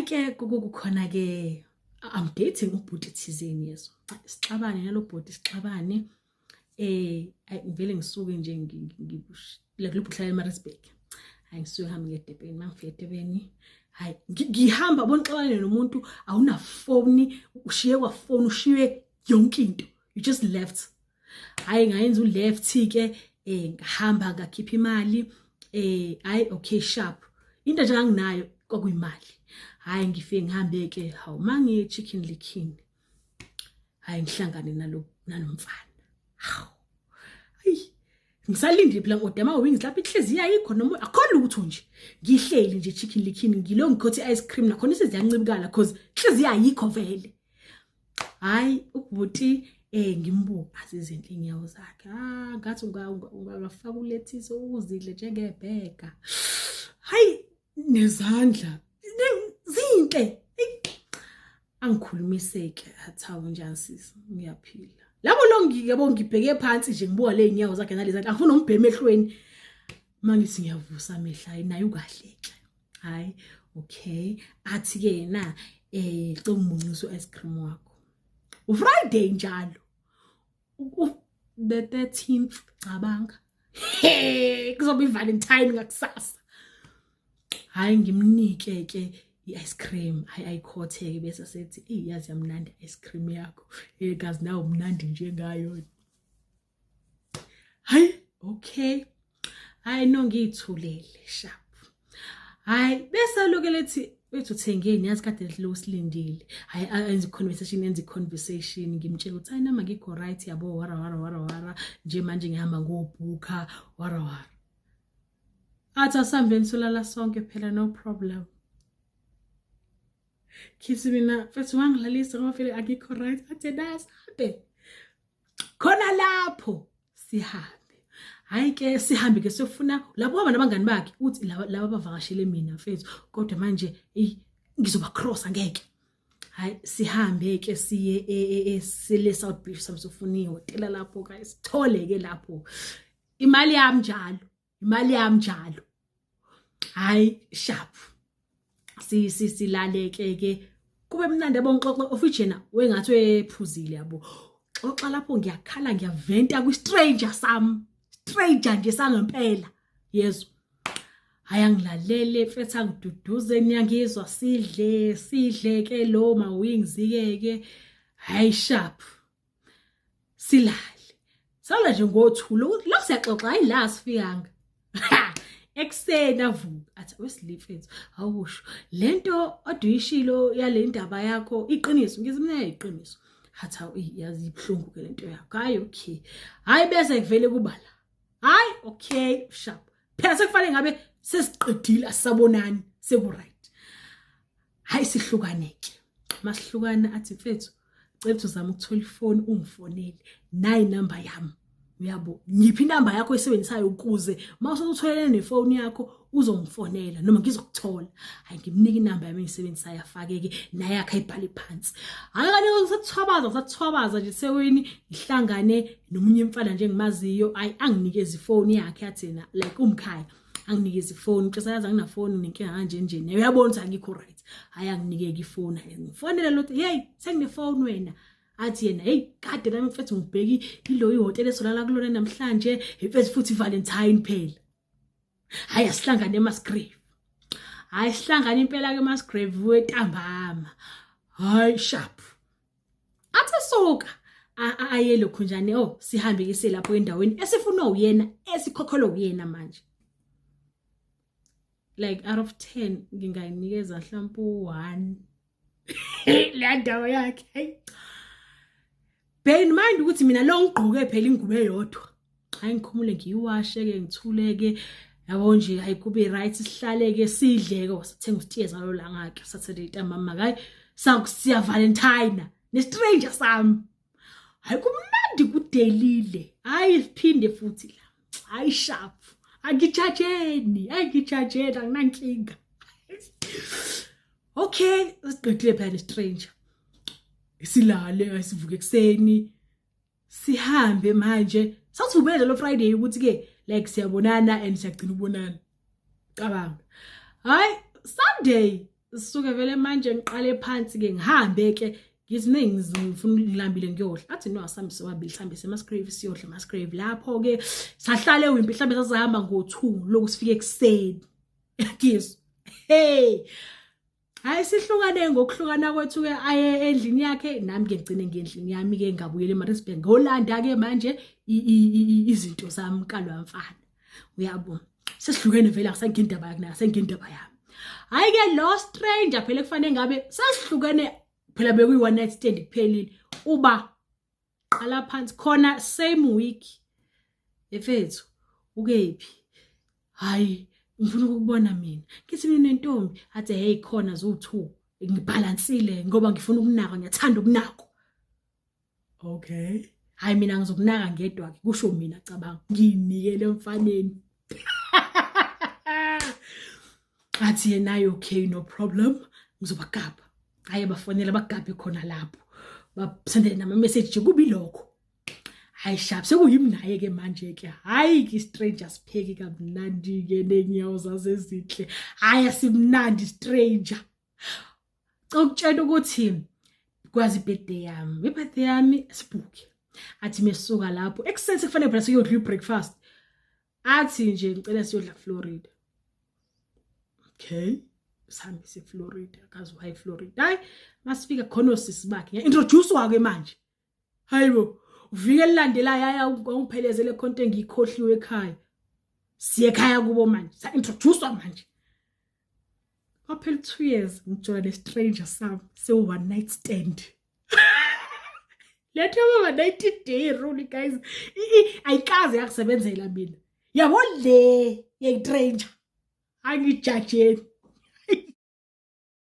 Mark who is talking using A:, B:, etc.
A: Hayi ke kukhona ke, I'm dating ubhuti thizeni, yeso sixabane nalo bhuti, sixabane. Ngivele ngisuke nje, like lo bhuti hlala eMaritzburg. Hayi, ngisuke ngihambe ngeDurban. Mangifika eDurban, hayi, ngihamba bona uxabane nomuntu, awunafoni, ushiye kwafoni, ushiye yonke into, you just left. Hayi, ngayenza u-left ke, ngahamba ngakhipha imali. Hayi, okay, sharp. Into nje anginayo kwakuyimali. Hayi, ngifike ngihambe ke, hawu, mangiye Chicken Licken, hayi, ngihlangane nalo nalomfana. Hawu, hayi, ngisalindile phela, ngi-order ama-wings lapho, inhliziyo ayikho noma akho lutho nje. Ngihleli nje Chicken Licken, ngilo ngikhothe i-ice cream, nakhona isiziyancibikala cause inhliziyo ayikho vele. Hayi, ubhuti ngimbuka azizinhle inyawo zakhe. Ah, ngathi ungafaka ulethisi uzidle njengebheka. Hayi, nezandla zinhle. Angikhulumiseke, athi, "Hawu, njani sisi?" "Ngiyaphila." Labo lo ngiyabo, ngibheke phansi nje, ngibuka le inyawo zakhe nalezi, angifuna umbheme emehlweni. Mangithi ngiyavusa amehlo, hayi, naye ukahle ke. Hayi, okay, athi ke yena, "Cela ungimuncise ice cream wakho." UFriday njalo, the 13th, cabanga, hey, kuzoba iValentine ngakusasa. Hayi, ngimnike ke i-ice cream. Hayi, ayikhothe-ke, bese sethi, "Eyi, yazi yamnandi i-ice cream yakho, kazi nawe umnandi njengayo." Hayi, okay, hayi no, ngiyithulele, sharp. Hayi, bese lokho lethi bethi, "Uthengeni? Yazi kade lo silindile." Hayi, enze conversation, enze conversation, ngimtshela ukuthi hayi, nama ngikho right, yabo, wara wara wara wara nje, manje ngihamba ngobhuka, wara wara. Athi, "Asihambeni solala sonke phela, no problem." Khithi mina, "Mfethu, wangilalisa ngoba vele akikho right." Athi, "Nasihambe khona lapho, sihambe." Hayi ke, sihambe ke, siyofuna lapho hamba nabangani bakhe. Uthi laba bavakashele mina, mfethu, kodwa manje eyi, ngizoba cross, angeke. Hayi, sihambe ke, siye esele South Beach, samsofuna ihotela lapho guys, sithole ke lapho. Imali yami njalo, imali yami njalo. Hayi, sharp, si si silaleke ke, kube mnandi, yabo, ngixoxa ofijena wengathi wephuzile, yabo, xoxa lapho, ngiyakhala, ngiyaventa kwi stranger sami, stranger nje sangempela, yezwa. Hayi, angilalele mfethu, angiduduze, niyangizwa, sidle, sidle ke lo ma wings ke ke. Hayi, sharp, silale, sala nje ngothulo la, siyaxoxa. Hayi, la sifikanga ekuseni, avuka athi, "Wesiliphi mfethu, awusho lento oduyishilo yale ndaba yakho, iqiniso?" Ngithi mina, "Iqiniso." Hathi, "Hawu, yazi ibhlungu ke lento yakho." Hayi, okay. Hayi, bese kuvele kuba la. Hayi, okay, sharp. Phela sekufanele ngabe sesiqedile, asisabonani, seku right. Hayi, sihlukane ke. Masihlukana athi, "Mfethu, cela ukuthi uzame ukuthola ifoni ungifonele, nayi inamba yami, uyabo, ngiphi inamba yakho oyisebenzisayo ukuze mawusutholene nefoni yakho uzongifonela noma ngizokuthola." Hayi, ngimnika inamba yami engiyisebenzisayo, afake-ke naye akhe, ayibhale phansi. Hayi, kanti kusathwabaza, kusathwabaza nje seweni, ngihlangane nomunye umfana nje engimaziyo. Hayi, anginikeze ifoni yakhe, athi yena like umkhaya, anginikeze ifoni, mxesa yazi anginafoni, nenkinga kanje nje, naye uyabona ukuthi angikho right. Hayi, anginikeke ifoni. Hayi, ngifonele lo, "Hey, senginefoni wena." Athi yena, "Hey, kade nami mfethu ngibheki ilo ihotela esolala kulona namhlanje mfethu, futhi Valentine phela. Hayi, asihlangane eMasgrave." Hayi, sihlangane impela ke eMasgrave wetambama. Hayi, sharp. Athi suka aye lokhu njani, oh, sihambe ke selapho endaweni esifuna uyena, esikhokhelwa uyena manje. Like, out of 10 ngingayinikeza mhlawumbe u1 le ndawo yakhe. Hey, bear in mind ukuthi mina lo ngigqoke phela ingubo eyodwa. Hayi, ngikhumule, ngiyiwashe ke, ngithule ke, yabo nje. Hayi, kube right, sihlale ke, sidle ke, sithenga usitiyeza ngalo langa ke, Saturday ntambama. Hayi, siya Valentine ne stranger sami. Hayi, kumnandi, kudelile. Hayi, siphinde futhi la. Hayi, sharp, angijajeni, angijajeni, anginankinga. Okay, siqedile phela ne stranger, silale, asivuke ekseni, sihambe manje. Sasivumele lo Friday ukuthi ke like siyabonana and siyagcina ukubonana, cabanga. Hayi, Sunday Sisuke vele manje ngiqale phansi ke, ngihambe ke, ngithi ngifuna, ngilambile, ngiyodla. Athi no, asambe sobabili, sihambe seMusgrave, siyodla eMusgrave. Lapho ke sahlala eWimpy, mhlambe sasihamba ngo-2 loku sifike ekuseni. Ngizwa, hey, hayi, sihlukane ngokuhlukana kwethu ke, aye endlini yakhe, nami ke ngigcine ngendlini yami ke, ngabuyela eMaritzburg, ngolanda ke manje izinto zami kalwa mfana. Uyabo, sesihlukene vele, akusengendaba yakhe, nasengendaba yami. Hayi ke, lo stranger phela kufanele ngabe sesihlukene phela, bekuyi one night stand, kuphelile. Uba qala phansi khona same week, efethu, ukephi? Hayi, ngifuna ukukubona mina. Ngithi mina nentombi. Athi hey, khona ziwu2, ngibhalansile ngoba ngifuna ukunaka, ngiyathanda ukunakwa. Okay, hayi, mina ngizokunaka ngedwa ke, kusho mina. Cabanga, ngiyinikele emfaneni. Athi yena okay, no problem, ngizobagabha. Hayi, bafonela, bagabhe khona lapho, basendele nama message, kubi lokho. Hayi sharp, sekuyimi naye ke manje ke. Hayi ke, stranger, sipheki kamnandi ke nenyawo zazezinhle. Hayi, asimnandi stranger. Ukutshela ukuthi kwazi ibirthday yami, ibirthday yami sibhuke. Athi mesuka lapho ekuseni, sekufanele phela siyodla ibreakfast, athi nje ngicela siyodla Florida. Okay, sihambe siFlorida, akazi why Florida. Hayi, masifika khona osisi bakhe, ngiya-introduce ke manje. Hayibo, uvike elilandelayo aya ungiphelezele khonto engiyikhohliwe ekhaya. Siye ekhaya kubo manje, sa-introducewa manje. Kwaphela 2 years ngijola ne-stranger sami sewu-one night stand. Letho baba 90 day rule guys, ayikaze yakusebenzela mina, yabo, le ye-stranger. Angijajeni.